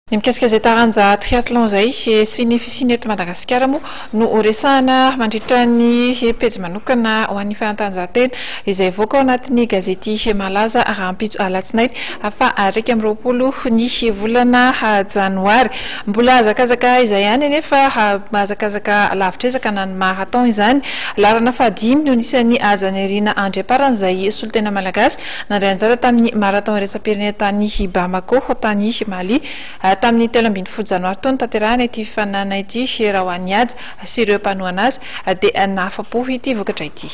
Ny mikasika izay taranja triathlon izay sy ny fisiany eto Madagasikara moa no horesahana mandritra ny pejy manokana ho an'ny fanatanjahantena izay hivoaka ao anatin'ny gazety Malaza rahampitso alatsinainy faha 21 ny volana janoary. Mbola hazakazaka izay ihany anefa hazakazaka lavitr'ezaka na ny marathon izany. Laharana fahadimy no nisan'ny Hajanirina Andriamparany izay solontena malagasy Nandray anjara tamin'ny Marathon iraisam-pirenena tany Bamako, tany Mali, tamin'ny 13 janoary teo notanterahina ity fifaninanana ity. Raha ho an'i Haja sy ireo mpanohana azy dia nahafa-po ity vokatra ity.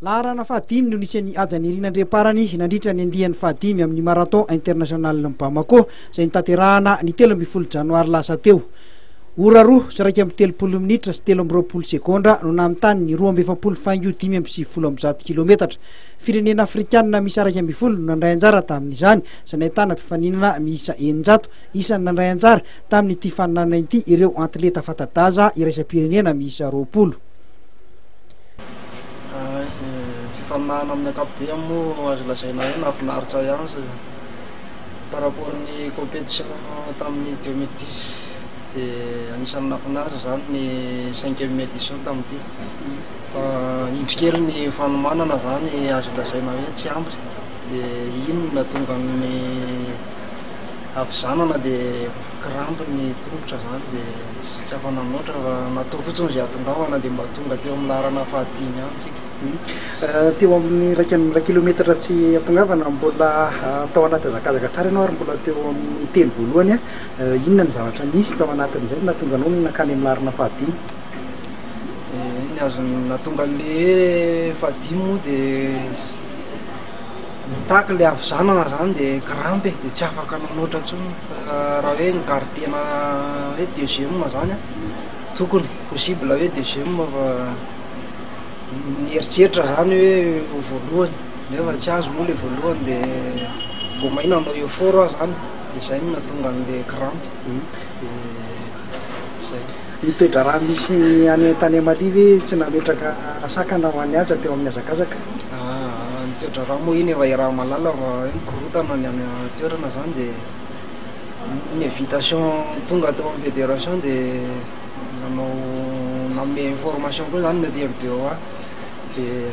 Laharana fahadimy no nisy an'i Haja Nirina Andriamparany nandritra ny andiany fahadimy amin'ny Marathon International Bamako izay notanterahana ny 13 janoary lasa teo. Ora roa sy 31 minitra sy 23 segondra no namitany ny 42 faingo 195 kilometatra. Firenena afrikanina miisa 11 no nandray anjara tamin'izany, izay nahitana mpifaninana miisa 600. Isan'ny nandray anjara tamin'ity faninanana ity ireo atleta fanta-daza iraisam-pirenena miisa 20. Fifaninanana amin'ny ankapobeny moa azo lazaina hoe nahafinaritra ihany satria par rapport ny compétition tamin'ny 2010 dia anisan'ny nahafinaritra izany ny cinquième édition tamin'ity fa indro kely ny fanomanana izany azo lazaina hoe tsy ampy dia iny no nahatonga ny havizanana dia crampe ny tongotra izany dia tsy afa-nanoatra fa natao fotsiny izay hahatongavana dia mba tonga teo amin'ny laharana fahadimy ihany tsika. Teo amin'ny iraika amby iray kilometatra tsy hahatongavana mbola tao anaty hazakazaka tsara ianao ary mbola teo amin'ny telo voalohany. Inona ny zavatra nisy tao anatin'izay no nahatonga anao nankany amin'ny laharana fahadimy? Ny azony nahatonga an'le fahadimy moa dia nitaky le havizanana zany dia crampe e, dia tsy afaka nanoatra intsony fa raha hoe ni-garder-na hoe deuxième zany an, tokony possible hoe deuxième fa nieritreritra zany hoe ho voalohany nefa tsy azo moa le voalohany dia vao may nanao effort aho zany dia zay no nahatonga an'le crampe dia zay. Ny toe-draharaha misy any tany Mali ve tsy nametraka sakana ho an'i Haja teo amin'ny hazakazaka? Aa, ny toe-draharaha moa iny efa iaraha-mahalala fa hoe mikorontana ny any an-toerana zany dia ny invitation tonga tao amin'ny fédération dia nanao nanome information koa zany ny aty amin'ny BOA dia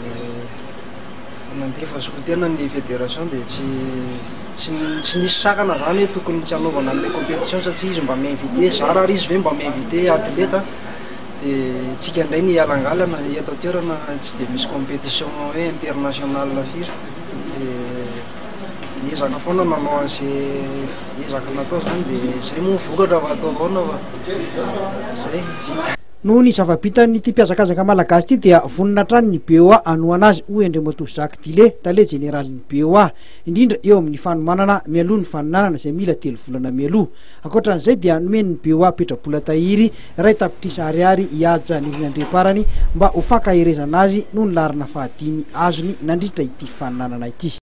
nandefa solontena ny fédération dia tsy tsy tsy nisy sakana zany hoe tokony tsy hanaovana an'ilay compétition satria izy mba mi-invité, zara ary izy ve mba mi-invité athlète dia tsika indray ny hialangalana eto an-toerana tsy dia misy compétition hoe international firy dia niezaka foana nanao an'izay ezaka natao zany dia zay moa ny vokatra fa atao ahoana fa zay vita. Noho ny zava-bitan'ity mpihazakazaka malagasy ity dia vonona hatrany ny BOA hanohana azy, hoy Andriamatoa Jacques Dillet, tale jeneralin'ny BOA, indrindra eo amin'ny fanomanana mialoha ny faninanana izay mila telo volana mialoha. Ankoatra an'izay dia nomen'ny BOA petrabola tahiry 1 tapitrisa ariary i Haja Nirina Andriamparany mba ho fankaherezana azy noho ny laharana fahadimy azony nandritra ity faninanana ity.